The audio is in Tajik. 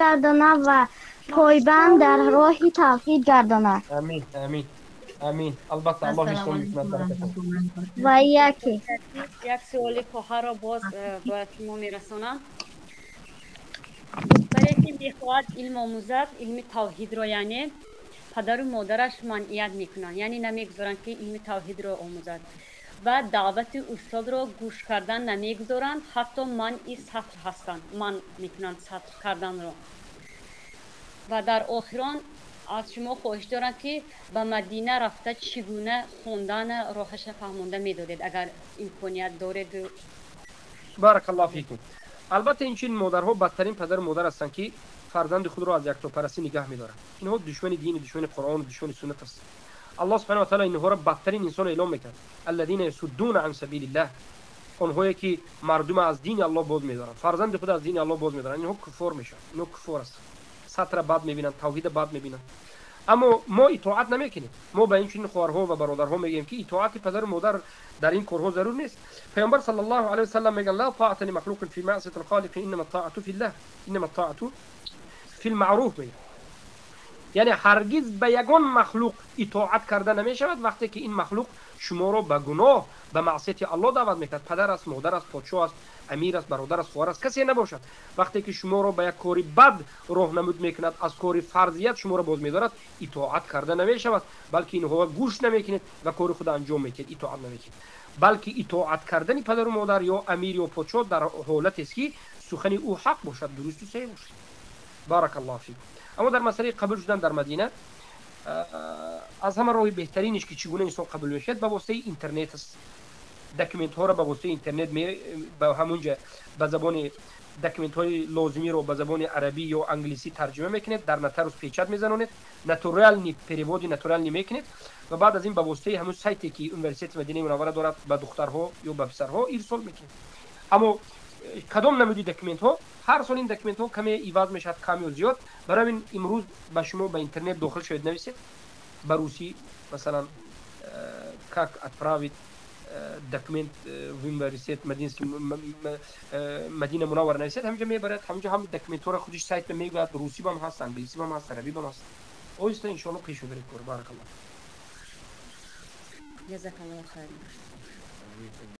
Гардонад ва пойбанд дар роҳи тавҳид гардонад. Амин, амин, амин. Албатта, Аллоҳ Ассалому нишон мекунад алайкум ва баракатон. раҳматуллоҳи ва баракатуҳ. Ва яке Як суоли хоҳарро боз ба шумо мерасонам. Духтаре ки мехоҳад илм омӯзад, илми тавҳидро, яъне падару модараш манъият мекунанд, яъне намегузоранд, ки илми тавҳидро омӯзад ва даъвати устодро гӯш кардан намегузоранд, ҳатто манъи сатр ҳастанд, манъ мекунанд сатр карданро. Ва дар охирон аз шумо хоҳиш дорам, ки ба Мадина рафта чӣ гуна хондан роҳаша фаҳмонда медодед, агар имконият доред. Баракаллоҳу фикум. Албатта, инчунин модарҳо бадтарин падару модар ҳастанд, ки фарзанди худро аз яктопарастӣ нигаҳ медоранд. Инҳо душмани дини, душмани Қуръону душмани суннат ҳастанд. Аллоҳ субҳана ва таала инҳоро бадтарин инсон эълон мекард: аллазина ясуддуна ан сабилиллаҳ, онҳое ки мардума аз дини Аллоҳ боз медоранд, фарзанди худ аз дини Аллоҳ боз медоранд. Инҳо куффор мешаванд, инҳо куффор ҳастанд, сатра бад мебинанд, тавҳида бад мебинанд. Аммо мо итоат намекунем. Мо ба ин чунин хоҳарҳо ва бародарҳо мегӯем, ки итоати падару модар дар ин корҳо зарур нест. Паёмбар саллаллоҳу алайҳи васаллам мегӯянд: ла таата лимахлуқин фи маъсияти лхолиқи, иннама таату филлаҳ, иннама таату фил маъруф, мегӯяд. Яъне ҳаргиз ба ягон махлуқ итоат карда намешавад, вақте ки ин махлуқ шуморо ба гуноҳ, ба маъсияти Аллоҳ даъват мекунад. Падар аст, модар аст, подшоҳ аст, амир аст, бародар аст, хоҳар аст, касе набошад, вақте ки шуморо ба як кори бад роҳнамуд мекунад, аз кори фарзият шуморо боз медорад, итоат карда намешавад, балки инҳо гӯш намекунед ва кори худро анҷом медиҳед, итоат намекунед. Балки итоат кардани падару модар ё амир ё подшоҳ дар ҳолатест, ки сухани ӯ ҳақ бошад, дурусту саҳеҳ бошад. Баракаллоҳу фикум. Аммо дар масъалаи қабул шудан дар Мадина, аз ҳама роҳи беҳтаринеш, ки чӣ гуна инсон қабул мешавад, ба воситаи интернет аст. Документҳоро ба воситаи интернет ба ҳамунҷа ба забони документҳои лозимиро ба забони арабӣ ё англисӣ тарҷума мекунед, дар нотариус печать мезанонед, натуральный переводи натуральный мекунед ва баъд аз ин ба воситаи ҳамун сайте, ки Университети Мадинаи Мунаввара дорад, ба духтарҳо ё ба писарҳо ирсол мекунед. Аммо кадом намуди документҳо, ҳар сол ин документҳо каме иваз мешавад, кам ё зиёд. Барои ҳамин имрӯз ба шумо ба интернет дохил шавед, нависед ба русӣ, масалан, «как отправить документ в университет Мадинский Мадина Мунаввара» нависед, ҳаминҷа мебарад. Ҳаминҷа ҳам документҳоро худиш сайт мегӯяд, русӣ бам ҳаст, англисӣ бам ҳаст, арабӣ бам ҳаст. Оҳиста, иншоалло, пеш мебаред кор. Баракаллоҳ. Ҷазакаллоҳу хайр.